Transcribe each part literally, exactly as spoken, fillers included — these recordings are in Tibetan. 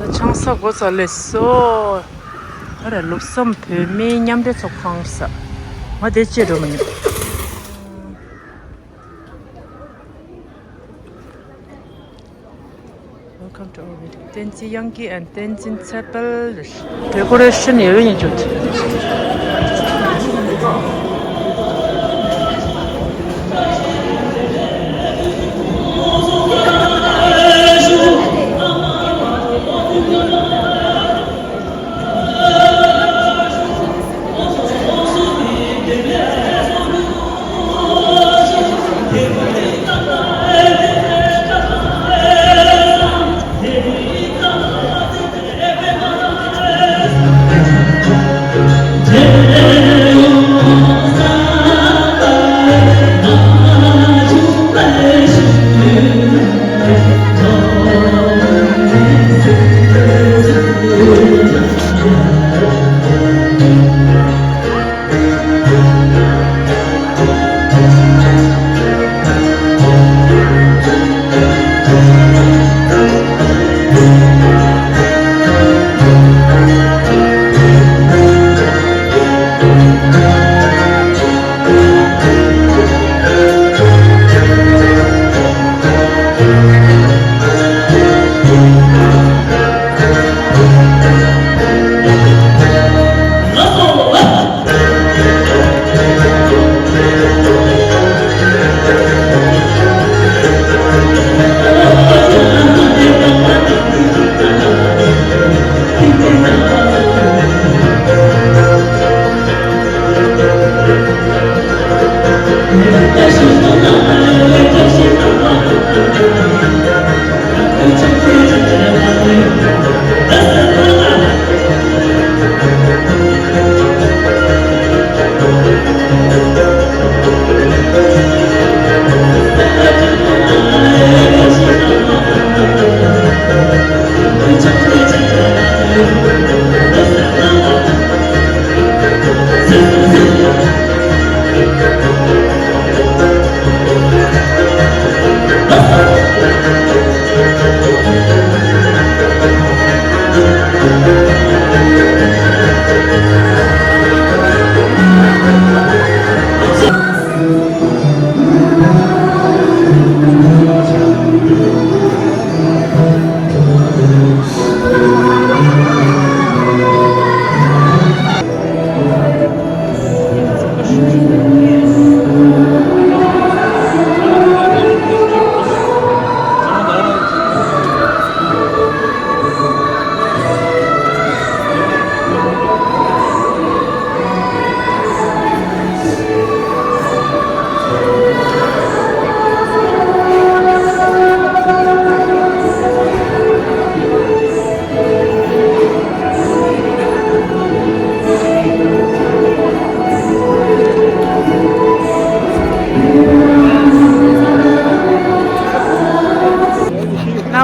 ཆང་ས་འགོ་ཚ་ལས་སོ། ཨ་ར་ལུགས་བསམ་བོད་མིའི་མཉམ་འབྲེལ་ཚོགས་ཁང་ས། ང་དེ་ཅི་འགྲོ་མི་ཉོ། Welcome to our meeting. བསྟན་འཛིན་དབྱངས་སྐྱིད་and བསྟན་འཛིན་ཚེ་དཔལ། Decoration ཡོད་ཡིན་ཅུང་། བླ་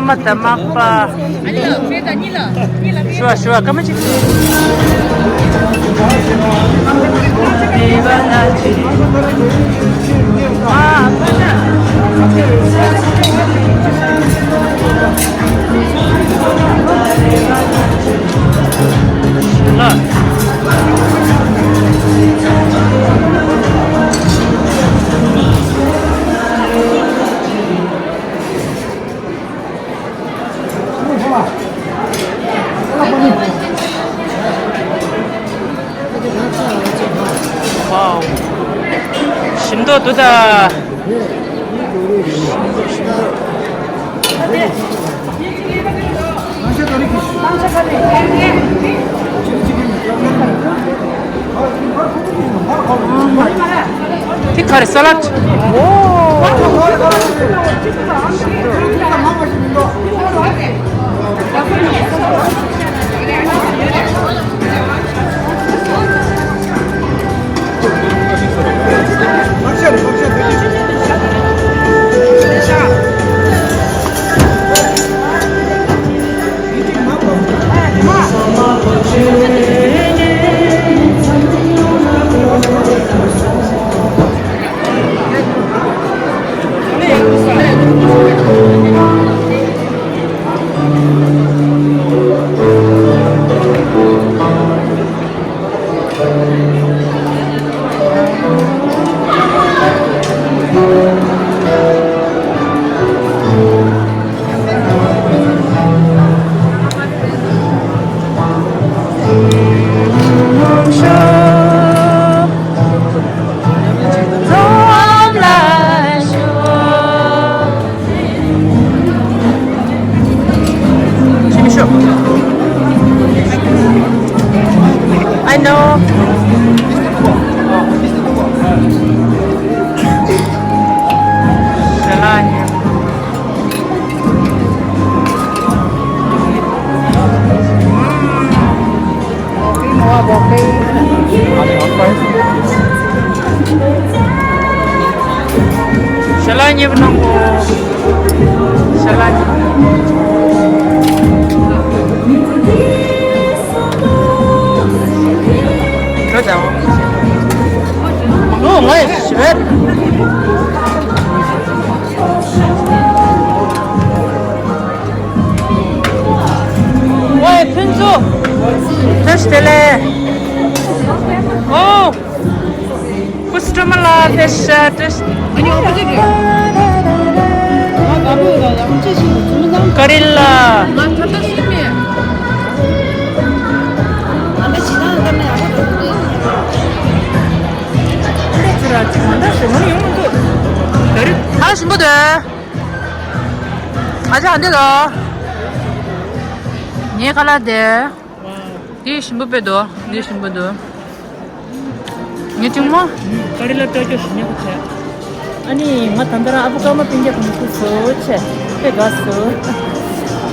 མ་དང་མ་པ། ཞུ་བ་ཞུ་བ་སྐར་མ་གཅིག་ཝའོ། ཞིམ་མདོག་འདུག་ད། དེ་ག་རེ། ས་ལད། ཨོ། གནང་གོ་ཞལ་ལག་འགྲོ་དང་། ལོ་ང་ཡི་ཞི་བའི། ཝེ་ཕུན་ཚོགས། བཀྲ་ཤིས་བདེ་ལེགས། ཨོ། ཀུ་སི་ཊོ་མ་ལ་ཕེ་ཤ་ཏེ། ཀ་རི་ལ། ཨ་ཞིམ་པོ་འདུག་ཨ་ཅག་འདི་ལ། ངའི་ཁ་ལག་དེ། འདི་ཞིམ་པོ་དཔེ་འདུག་འདི་ཞིམ་པོ་འདུག་ངའི་གཅུང་མོ། ཀ་རི་ལ་སྤྲོ་སྐྱོ་ཞིམ་ཉེ་པོ་བྱས། ཨ་ནི་ང་ད་ལྟ་རང་ཨ་ཕོ་སྐར་མ་སྤུན་ཀྱག་གི་ནི་ཁུ་སོ་ཆེ་དཔེ་དགའ་སོ།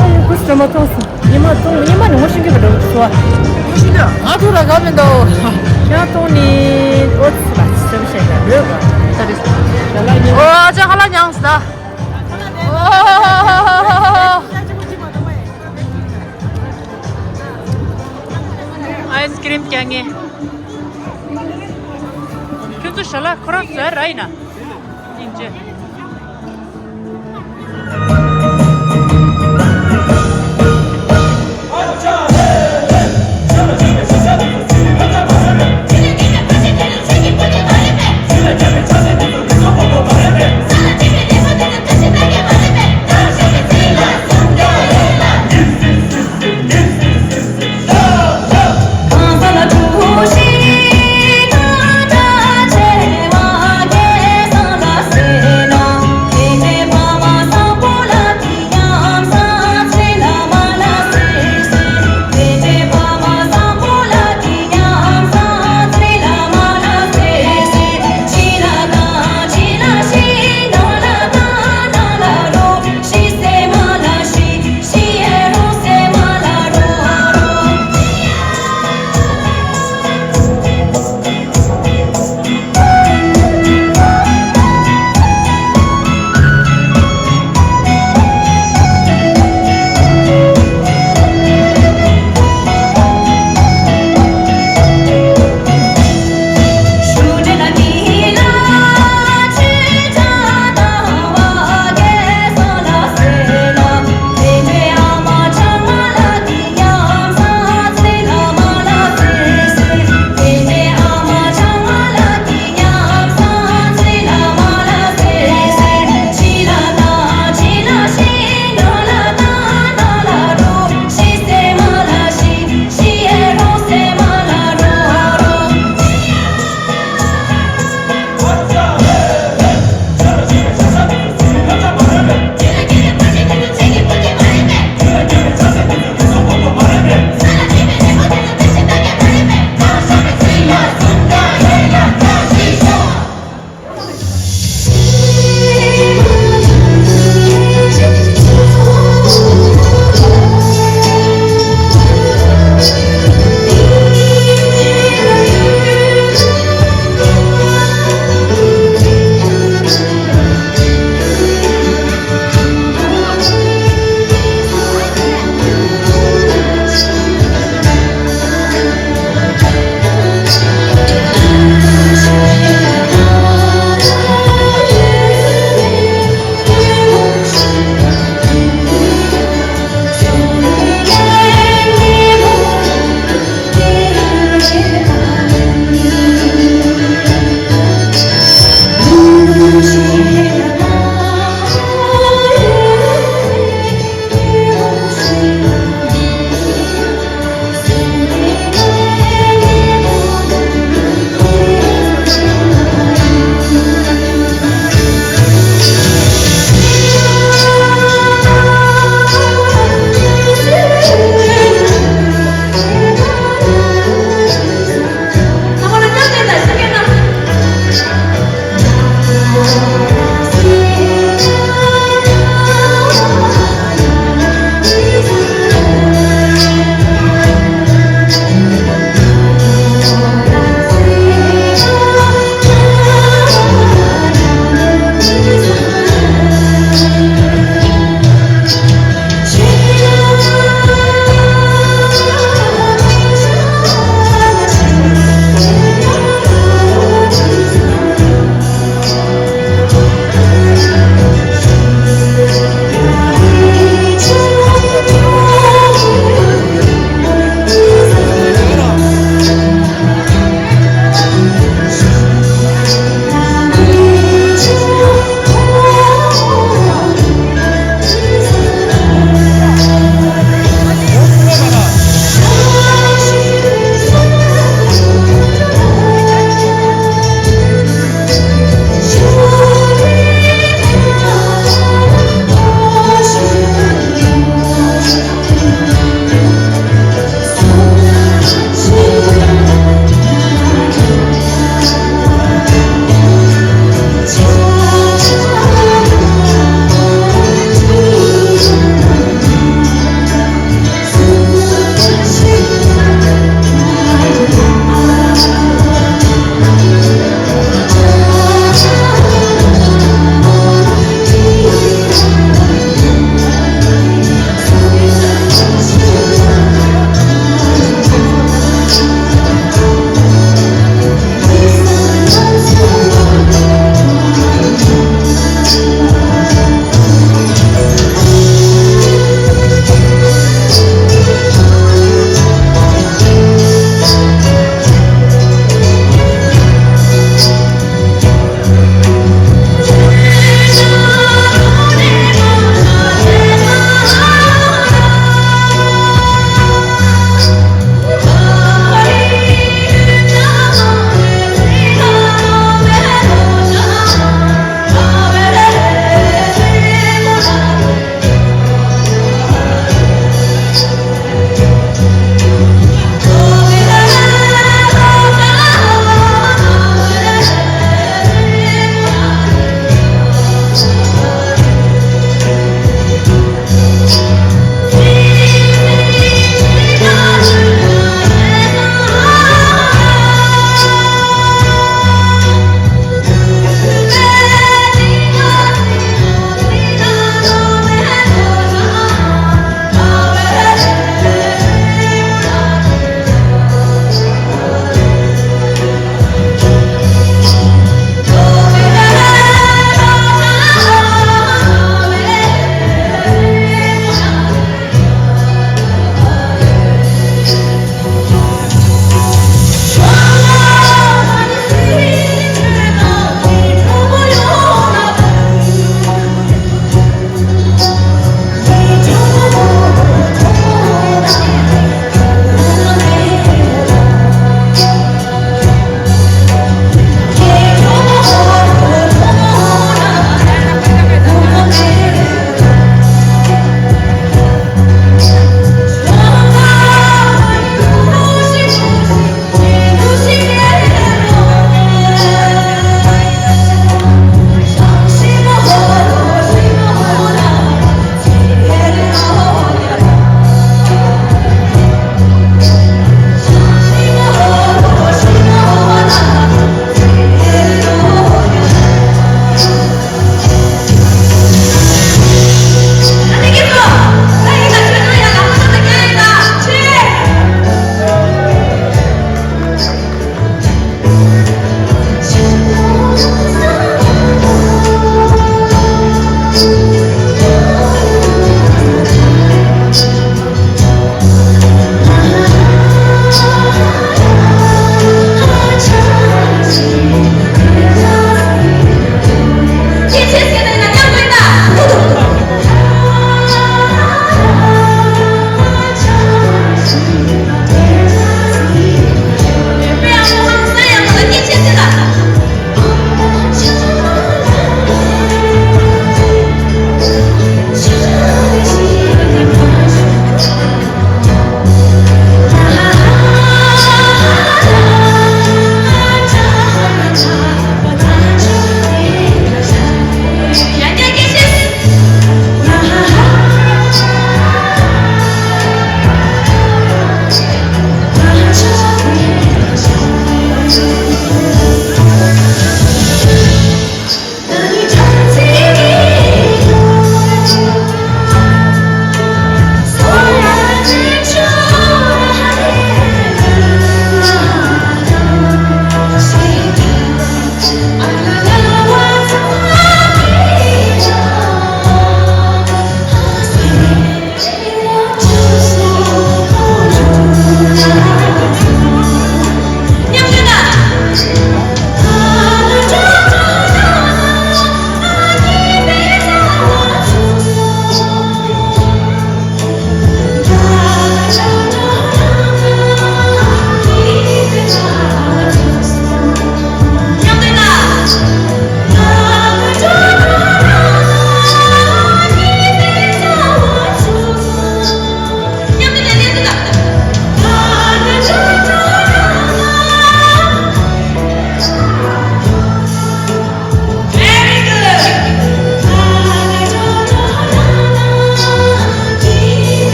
ཨ་ཡོ་ཁུ་སོ་མ་གཏོང་སོ། ཉི་མ་གཏོང་ཉི་མ་ནི་ངོ་ཤེས་ཀྱི་མི་འདུག་སོ། ང་ཐུག་ལ་དགའ་མི་འདུག་ཁྱེད་གཏོང་ནི་ཨོ་ཙི་ལ་སེམས་ཤེས་ལ་ལོས་ག་ད་རེས་ཞལ་ལག་ཉོ། ཨོ་ཅག་ཁ་ལག་མྱངས་ད། ཨོ། ཨའི་སི་ཀི་རིམ་བཀྱག་ངེ། ཁྱོད་ཚོ་ཞལ་ལག་ཁོ་རང་ཟ་ར་ཡིན་ན། སྙིང་རྗེ།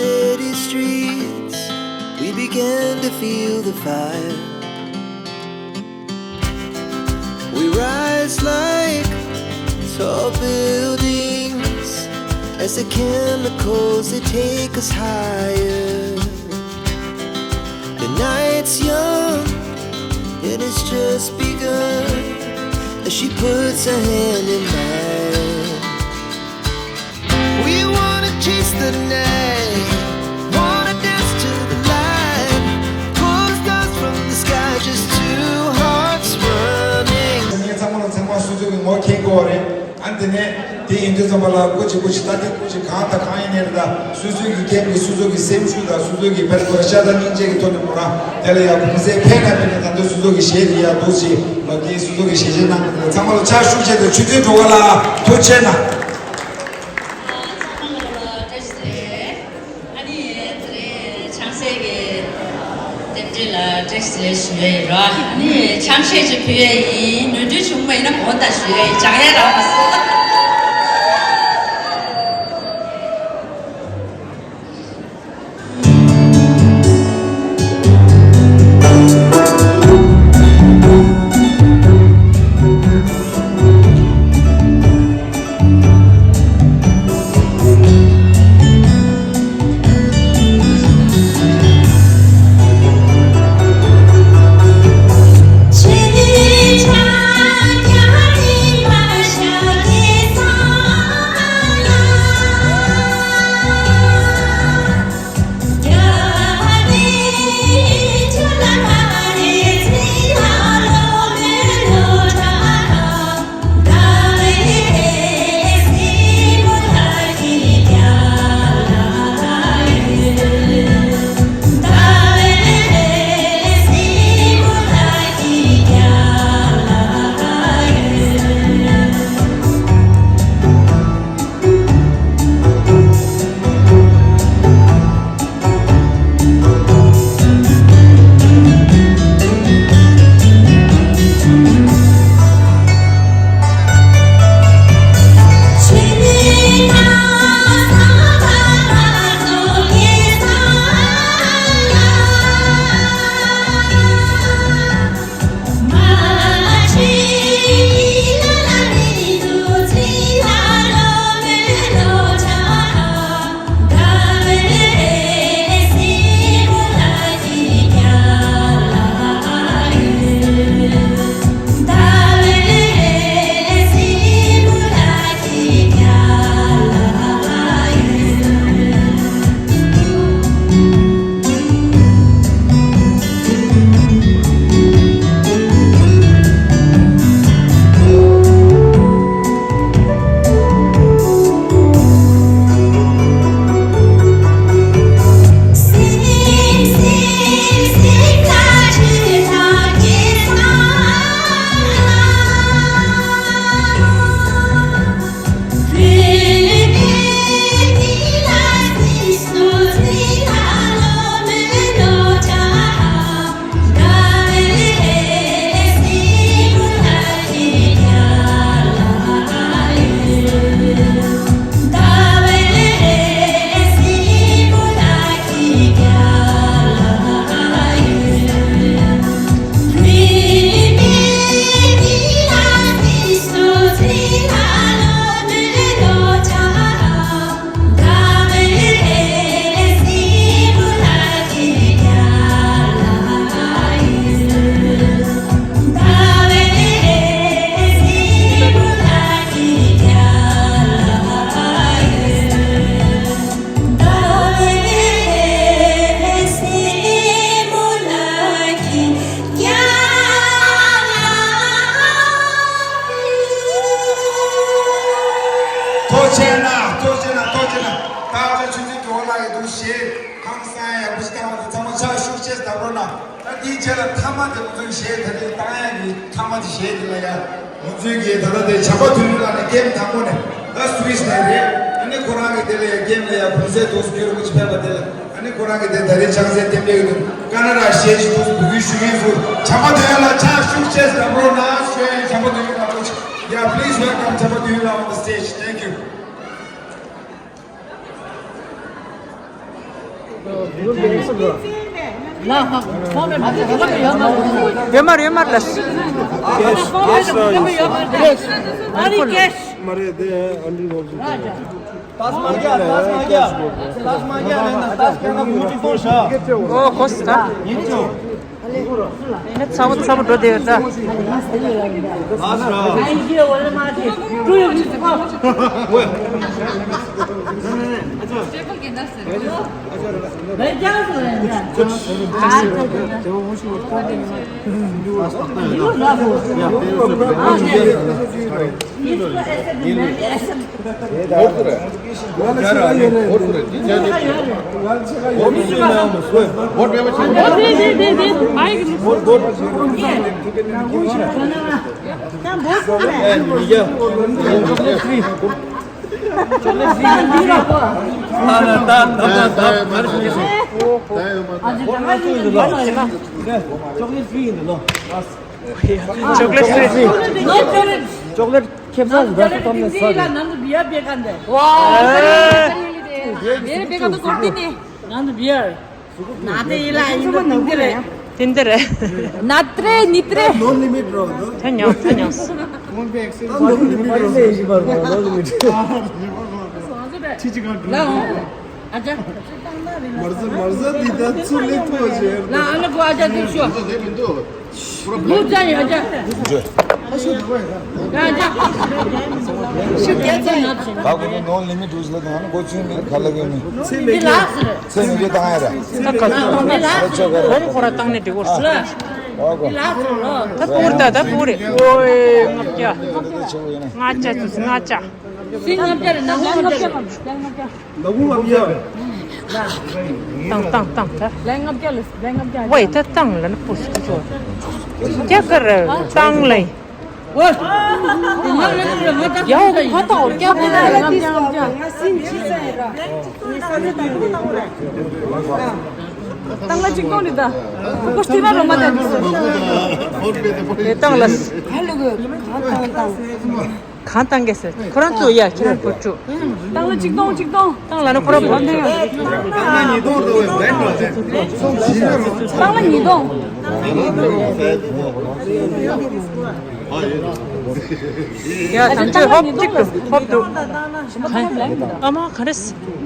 City streets, we began to feel the fire. We rise like tall buildings as the chemicals, they take us higher. The night's young and it's just begun as she puts her hand in mine. We wanna chase the night, wanna dance to the light, pull the stars from the sky, just two hearts running. ངས་ཚང་མ་ལ་ཚང་མ་སོ་སོ་གི་ངོ་མཁྱེན་དགོས་རེད། ཨ་ནི་དེ་ནས་དེ་ཡིན་དུས་ཙམ་པ་ལ་སྐུ་མཁྱེན་སྐུ་མཁྱེན་ད་ལྟའི་སྐུ་མཁྱེན་གང་དང་གང་ཡིན་ནའི་རེད། ད་སོ་སོའི་གི་སྐད་ཀྱི་སོ་སོ་གི་སེམས་ཤུགས་དང་སོ་སོའི་གི་དཔེར་ན་ཤ་སྟག་སྙིང་རྗེ་གི་ཐོག་ནས་མོ་རང་དེ་ལ་ཡང་གུང་སེང་ཕན་ན་ཕན་ན་ད་ལྟ་སོ་སོ་གི་གཞས་དེ་ཡང་འདུག་ཅིག་མ་གི་སོ་སོ་གི་གཞས་གཞས་གནང་གི་འདུག་ཚང་མ་ལ་ཕྱག་ཤུགས་ཆེ་དང་ཆུ་ཚོད་འགྲོ་བ་ལ་ཐུགས་རྗེ་གནང་། ཚང་མ་ལ་བཀྲ་ཤིས་བདེ་ལེགས། ཨ་ནི་དེ་རིང་ཆང་གསེབ་ཀྱི་རྟེན་འབྲེལ་ལ་བཀྲ་ཤིས་བདེ་ལེགས་ཞུ་ཡས་ཡིན་རོ། ཨ་ནི་ཆང་གཞས་ཅིག་ཕུལ་ཡས་ཡིན། ནོར་འཁྲུལ་བྱུང་བ་ཡིན་ན་གོ་བརྡ་ཞུ་ཡས་ཡིན། སྦྱང་ཡས་རག་མ་སོང་། ཐུགས་རྗེ་གནང་། ཐུགས་རྗེ་གནང་། ཐུགས་རྗེ་གནང་། ད་ཆུ་ཚོད་དྲུག་ལ་ཡོད་འདུག་གཞས་ཧང་སང་ཡག་པོ་ཞིག་བཏང་བ་དང་། ཚང་མ་ཕྱག་ཤུགས་ཆེ་བརྡབ་རོགས་གནང་། ད་དེའི་རྗེས་ལ་མཐའ་མ་དེ་ང་ཚོའི་གཞས་ད་ལྟ་བཏང་ཡག་གི་མཐའ་མ་དེ་གཞས་དེ་ལ་ཡ། ང་ཚོའི་གི་ད་ལྟ་དེ་བྱམས་པ་དོན་གྲུབ་ལགས་ནས་ཀེམ་དང་པོ་ནས་ད་སུ་ཝིས་ནས་རེད། ཨ་ནི་ཁོ་རང་གི་དེ་ལ་ཡ་ཀེམ་ལ་ཡ་གུང་སེང་ཏོག་ཙམ་སྐྱོར་དགོས་ཀྱི་ཕེབས་པ་དེ་ལ། ཨ་ནི་ཁོ་རང་གི་དེ་ད་རེས་ཆང་སའི་རྟེན་འབྲེལ་གྱི་དུས་ཀ་ན་ཌ་གཞས་ཞིག་ཏོག་ཙམ་འབུལ་རྒྱུ་ཞུ་གི་ཡིན་ཟེར། བྱམས་པ་དོན་གྲུབ་ལགས་ཕྱག་ཤུགས་ཆེ་བརྡབ་རོགས་གནང་ཞུ་ཡ་ཡིན། བྱམས་པ་དོན་གྲུབ་ལགས་ཐུགས་རྗེ་ཆེ། Yeah, please welcome བྱམས་པ་དོན་གྲུབ་ལགས on the stage. Thank you. ཡོད་མ་རེད། ཡོད་མ་རེད་ལ། ཨ་རི་ཀེཤ། མ་རེད་དེ། ཨ་འདྲི་ལོག་ཅིག་ཏཱས་མ་རྒྱ། ཏཱས་མ་རྒྱ། ཏཱས་མ་རྒྱ་ལེན་ན་ཏཱས་ཁྱེད་རང་མུ་ཅིག་གཏོང་ཤག་ཨོ་ཁོ་སི་ད། ཡིན་ཅུ། ཚ་བོ་ཚ་བོ་འགྲོ་བསྡད་ཡོད་ད། ལགས་སོ། Chocolate free. Chocolate ཁེ་བཟང་འདྲ་ཚོ་གཏོང་ནས་ཟ་དགོས། ནང་དུ་བི་ཡར་བེ་ཀ་འདི། ནང་དུ་བི་ཡར། ནང་དུ་བི་ཡར། ན་དེ་ཡིན་ལ་ཡིན་དུ་ཏིང་ཏི་རེད། ཏིང་ཏི་རེད། ན་ཏྲེ་ནི་ཏྲེ། No limit རོ། ཐ་ཉོ་ཐ་ཉོ། No limit རོ། ལ་འོང་། ཨ་ཅག་མར་ཟ་མར་ཟ་འདི་ད་ཚུར་ལེན་ཐུབ་པ་བྱས། ལ་ཨ་ལ་གོ་ཨ་ཅག་འདི་ཤོག་ལུག་ཅག་ཡོད་ཅག་ཨ་ཅག་ཤུགས་རྒྱ་ཆེ་ཡོད་ཅག་ག་གོ་ནོ་ནོ་ལི་མི་ཊི་རུལ་སི་ལ་གང་ན་གོ་ཚུལ་མི་ག་ལ་གོ་མི་ཚེ་མི་འདི་ལགས་སུ་རེད། ཚེ་མི་འདི་བཏང་ཡ་ར། ད་ག་ཚོད་གོ་མི་ལགས་སུ་རེད། གོ་མི་ཁོ་ར་བཏང་ནས་འགྲིག་གོ་ར། ཨོ་གོ་འདི་ལགས་སུ་རེད། ད་པུར་ད་ད་པུར་རེད། ཨོའི་ལྔ་བརྒྱ། ལྔ་བརྒྱ་ལྔ་བརྒྱ་རེད། ནང་ལྔ་བརྒྱ་རེད། ནང་ལྔ་བརྒྱ་རེད། ལ་བུ་ལ་བུ་ཡ། བཏང་བཏང་བཏང་ད། ལན་ལྔ་བརྒྱ་ལ་ལན་ལྔ་བརྒྱ། ཝེ་ད་བཏང་ལ་ན་པུ་སུ་ཆོ། རྒྱ་གར་བཏང་ལེ། ཝེ། ཡའོ་ཁ་ཏའོ་རྒྱ་གར་ལན་ལྔ་བརྒྱ་ལྔ་བརྒྱ། བཏང་ལ་གཅིག་གཏོང་རེད་ད། ཀོ་སྟི་ན་རོ་མ་ད་འདི་སོ། དེ་བཏང་ལ། ཧ་ལོ་གོ་གང་བཏང་བཏང་། གང་བཏང་གི་ཟེར། ཁོ་རང་ཚོ་ཡ་ཁྱེད་རང་བུ་ཕྲུག་བཏང་ལ་གཅིག་སྟོང་གཅིག་སྟོང་། བཏང་ལ་ནི་ཁོ་རང་བུ་ཕྲུག་བཏང་ལ་ཉིས་སྟོང་། ཡ་དམ་ཆོས་ཧོབ་གཅིག་ཏུ་ཧོབ་ཏུ། ཨ་མ་ག་རེ་ཟེར།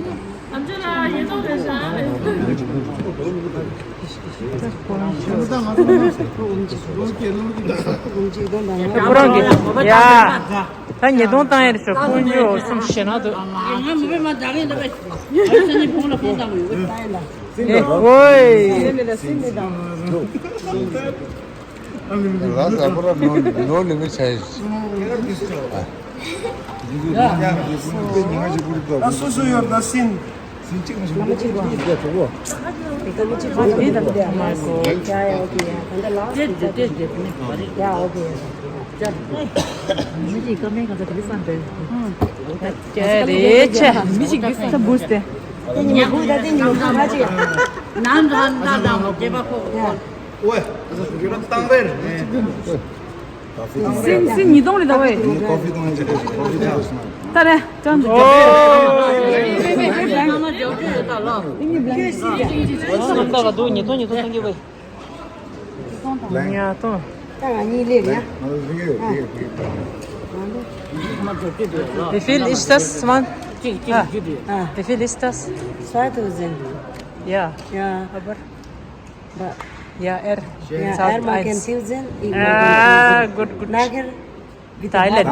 ཁོ་རང་གི་ཡ། ད་ཉིས་སྟོང་བཏང་ཡ་རེད་ཤག་དཀོན་མཆོག་གསུམ་ཞེ་ན་འདུག་ཨེ་ཧོའི། ལ་ས་པོ་ར་ནོ་ནོ་ལི་མི་ཆ་ཡི། ཨ་སོ་སོ་ཡོད་ད་སིན། སིན་སིན་ཉིས་སྟོང་རེད་ད་ཝེ། ད་རེད། ཅང་། ཨོ། ཉིས་སྟོང་ཉིས་སྟོང་བཏང་གི་ཝེ། ཉིས་སྟོང་། Wie viel ist das, Mann? Wie viel ist das? Zweitausend. Ja. Ja. Aber Ja, er. Ja, er mag ein Tausend, ich mag ein Tausend. Ah, gut, gut. Nachher, bitte. Thailand.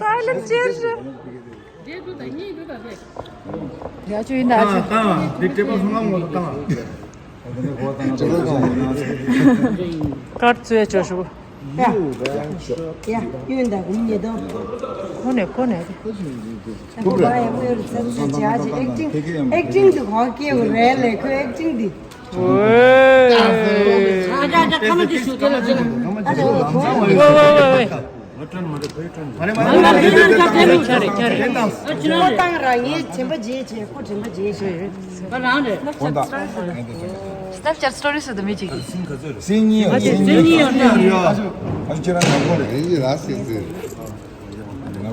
Thailand, cheers. Ja, schön, da. Card zu, Joshua. ཡ། ཡ། ཡོད་འདུག་ཉིས་སྟོང་། ཁོ་ནས་ཁོ་ནས། ཁོ་པ་ཡ་ཁོ་ཡོད་ཚ་ཚ་ཇ་ཇ་ཨེག་ཊིང་ཨེག་ཊིང་དུ་གོ་སྐྱེ་བོ་རེད་ལེ་ཁོ་ཨེག་ཊིང་དི། ཨོའི། ཨ་ཅག་ཨ་ཅག་ཁ་མ་ཅིག་ཞུ་དེ་ལ་ཅི་ལ། ཨ་ཅག་ཁོ་ཡ། ཝེ་ཝེ་ཝེ་ཝེ། མ་རེད་མ་རེད། ཁྱ་རེད་ཁྱ་རེད། ཁོ་བཏང་ར་ངས་དྲན་པ་བརྗེད་བྱས་ཁོ་དྲན་པ་བརྗེད་བྱས། Snapchat story སུ་དུ་མི་གཅིག་སིན་ག་ཚོད་རེད། སིན་གཉིས་ཡོད། སིན་གཉིས་ཡོད། ཨ་ཅག་ཁྱེད་རང་ནང་ཁོངས་རེད། རེད་ཡིན་ལ་སིན་ཟེར།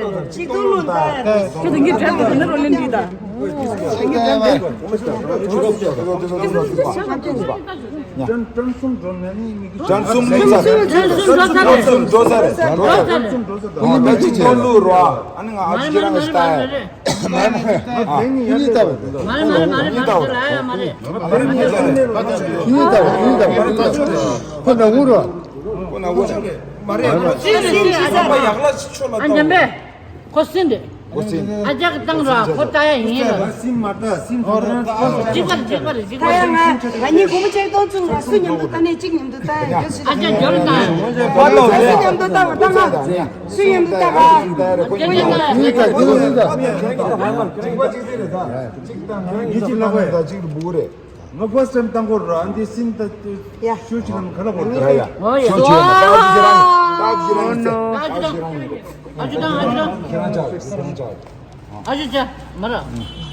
རེད། ཅིག་ཏུ་ལུང་ད། ཁྱོད་དང་གི་འགྲན་པ་འདི་ནི་རོ་ལེན་འདི་ད། ཁྱོད་དང་གི་འགྲན་པ། ཀྲན་ཀྲན་གསུམ་འགྲོ་ནས་ནི་མི་གི་ཀྲན་གསུམ་ལུག་ཚ། ཀྲན་གསུམ་འགྲོ་ཚ་རེད། འགྲོ་ཚ་རེད། ཀྲན་གསུམ་འགྲོ་ཚ་རེད། འགྲོ་ཚ་རེད། ད་ཅིག་ཀྲན་ལུག་རོ། ཨ་ནི་ང་ཨ་ཅིག་རང་གི་སྟ། མ་རེད་མ་རེད་མ་རེད་མ་རེད། ཁྱོད་གཉིས་ལྟ་བ། མ་རེད་མ་རེད་མ་རེད་མ་རེད། ཁྱོད་གཉིས་ལྟ་བ། ཁྱོད་གཉིས་ལྟ་བ། ཁོ་ན་འུ་རོ། ཁོ་ན་འུ་རོ། མ་རེད། ཁོ་ཅི་རེད་ཅི་རེད། ཨ་ཡག་ལ་ཆོ་ལ་ཨ་འཇམ་པས། ཁོ་སྲིན་དེ། ཁོ་སྲིན། ཨ་ཅག་གི་བཏང་ར་ཁོ་ལྟ་ཡ་ཡིན་ར། སྲིན་མ་ལྟ་སྲིན་ཐོག་རང་ཅིག་པར་ཅིག་པར་ཅིག་ད་ཡ་པར། ང་ང་གཉིས་གོང་མ་ཆེ་གཏོང་ཚུལ་ང་སུ་མཉམ་དུ་ལྟ་ནས་གཅིག་མཉམ་དུ་ལྟ་ཡ་ཡོད་སྲིད། ཨ་ཅག་འབྱོར་ན། ང་སུ་མཉམ་དུ་ལྟ་བ་ལྟ་ང་སུ་མཉམ་དུ་ལྟ་བ། ཨ་ཅག་འབྱོར་ན། གཉིས་ཀ་གཉིས་ཀ་གཉིས་ཀ། གཅིག་པ་གཅིག་རེད་ད། གཉིས་གཅིག་ལ་བས་ད་གཅིག་ལ་འབུ་རེད། ང་ཕར་སི་ཊེམ་བཏང་གོ་ར་འདི་སིན་ད་ཡ། ཤུ་ཅི་ལམ་ག་ལ་གོ་ར། ཡ་ཡ། ཨོ་ཡ། ཤུ་ཅི་ལམ་ད་ཅི་རང་ད་ཅི་རང་ད་ཅི་རང་ཡིན་གོ། ཨ་ཅུ་དང་ཨ་ཅུ་དང་། ཁྱེད་རང་ཅག་ཁྱེད་རང་ཅག་ཨ་ཅུ་ཅག་མ་ར།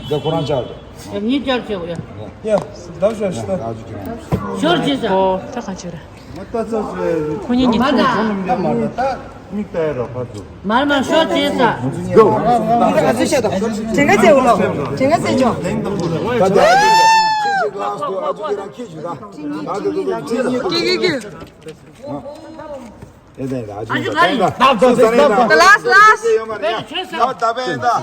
ད་ཁོ་རང་ཅག་ད་ངས་ཅག་བྱེད་གོ་ཡ། ཡ། ད་ཤོར་ཤི་ད། ད་ཅི་རང་། ཤོར་ཅི་ས། ཨོ་ད་ག་ཅི་ར། ཁོ་གཉིས་ཉིན་ཐུང་། མ་ད། མིག་ལྟ་ཡ་རོགས་པ་ཚོ། མར་མར་ཤོག་ཅེས་ས། ང་ཚོ་ཤོད་དོ། ཇེ་ང་ཚེ་འུ་ལོ། ཇེ་ང་ཚེ་ཅོ། ད་ད་ཁྱེད་ཀྱི་ལགས་སུ་ཨ་ཅུ་ཁྱེད་རང་ཁྱེད་ཞུ་ད། ད་ད་ད་ད་ཁྱེད་ཉིད་ཀྱི་ཀྱི་ཀྱི་ཀྱི། ཨེ་ད་ད་ཨ་ཅུ་ད་ད་ད་ད་ད་ད། ལཱསི་ལཱསི། ད་ད་པེ་ད།